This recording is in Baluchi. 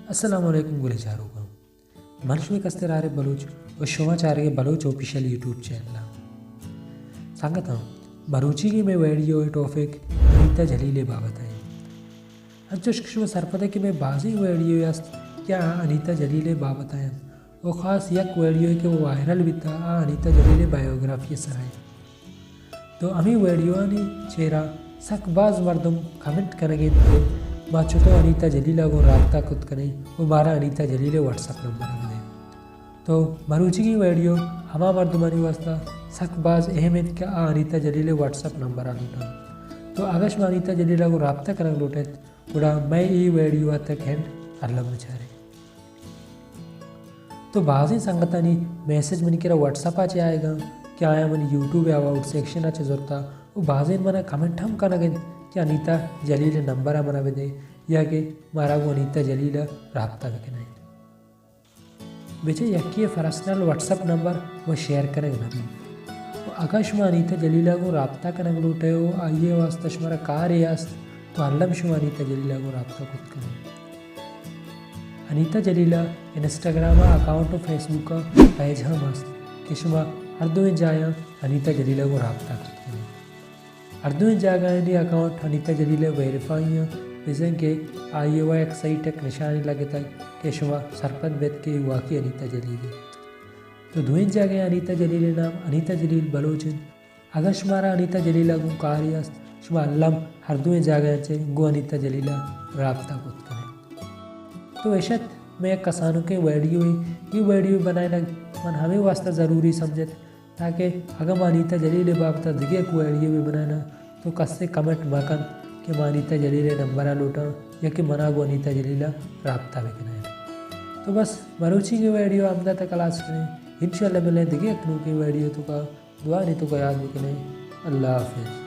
السلام علیکم گلیں چاروکاں، من شمئے کستر عارف بلوچ و شما چارگے بلوچ آفیشل یوٹیوب چینل ءَ۔ سنگتاں، مروچیگیں مئے ویڈیو ءِ ٹاپک انیتا جلیل ءِ بابت ءَ اِنت۔ انچوش کہ شما سرپد ئے کہ مئے بازیں ویڈیو است کہ آ انیتا جلیل ءِ بابت ءَ اَنت و خاص یک ویڈیو کہ وائرل بیتا، آ انیتا جلیل ءِ بایوگرافی ءِ سرا اِنت۔ تو ہمے ویڈیوانی چیرا سک باز مردم کمنٹ کنگ ءَ اَنت کہ ما چتو انیتا جلیل ءَ گوں رابطہ کت کنیں و مارا انیتا جلیل ءِ واٹس اپ نمبر ءَ بدئے۔ تو مروچیگیں ویڈیو ہما مردمانی واسطہ سک باز اہم اِنت کہ آ انیتا جلیل ءِ واٹس اپ نمبر ءَ لوٹاں۔ تو اگاں شما انیتا جلیل ءَ گوں رابطہ کنگ لوٹ ایت، گڑا مئے اے ویڈیو ءَ تک اینڈ الم بچارے۔ تو بازیں سنگتانی میسج منی کرا واٹس اپ ءَ چہ آیگ ءَ اَنت کہ آیاں منی یوٹیوب ءِ اباؤٹ سیکشن ءَ چہ زرتا و بازیں منا کمنٹ ہم کنگ ءَ اَنت کہ انیتا جلیل ءِ نمبر ءَ منا بدے یا کہ مارا گوں انیتا جلیل ءَ رابطہ بکنائینت۔ بچہ یکے ءِ پرسنل واٹس اپ نمبر و شیئر کنگ نہ بیت۔ و اگاں شما انیتا جلیل ءَ گوں رابطہ کنگ لوٹ ئے و آئی ءِ واسطہ شمارا کارے است، تو الم شما انیتا جلیل ءَ گوں رابطہ کت کن ئے۔ انیتا جلیل ءِ انسٹاگرام ءِ اکاؤنٹ و فیس بک ءِ پیج ہم است کہ شما ہر دوئیں جاہاں انیتا جلیل ءَ گوں رابطہ کت کن ئے۔ ہر دوئیں جاگہانی اکاؤنٹ انیتا جلیل ءِ ویریفائی اَنت، بزاں کہ آئی ءَ یک سائٹ ءِ نشانے لگتگ کہ شما سرپد بیت کہ اے واقعی انیتا جلیل اِنت۔ تو دوئیں جاگہ انیتا جلیل ءِ نام انیتا جلیل بلوچ اِنت۔ اگاں شمارا انیتا جلیل ءَ گوں کارے است، شما الم ہر دوئیں جاگہاں چہ گوں انیتا جلیل ءَ رابطہ کت کن ئے۔ تو اِش اَت مئے یک کسانکیں ویڈیوے، اے ویڈیو بنائینگ من ہمے واسطہ ضروری سمجھت تاکہ اگاں ما انیتا جلیل ءِ بابت ءَ دگہ یک ویڈیوے بنائیناں تو کسے کمنٹ مہ کنت کہ ما انیتا جلیل ءِ نمبر ءَ لوٹاں یا کہ منا گوں انیتا جلیل ءَ رابطہ بکنائینت۔ تو بس مروچیگیں ویڈیو ہمدا تک ہلاس کنیں، انشاءاللہ ملیں دگہ یک نوکیں ویڈیو توکا۔ دعانی توکا یاد بکنیں۔ اللہ حافظ۔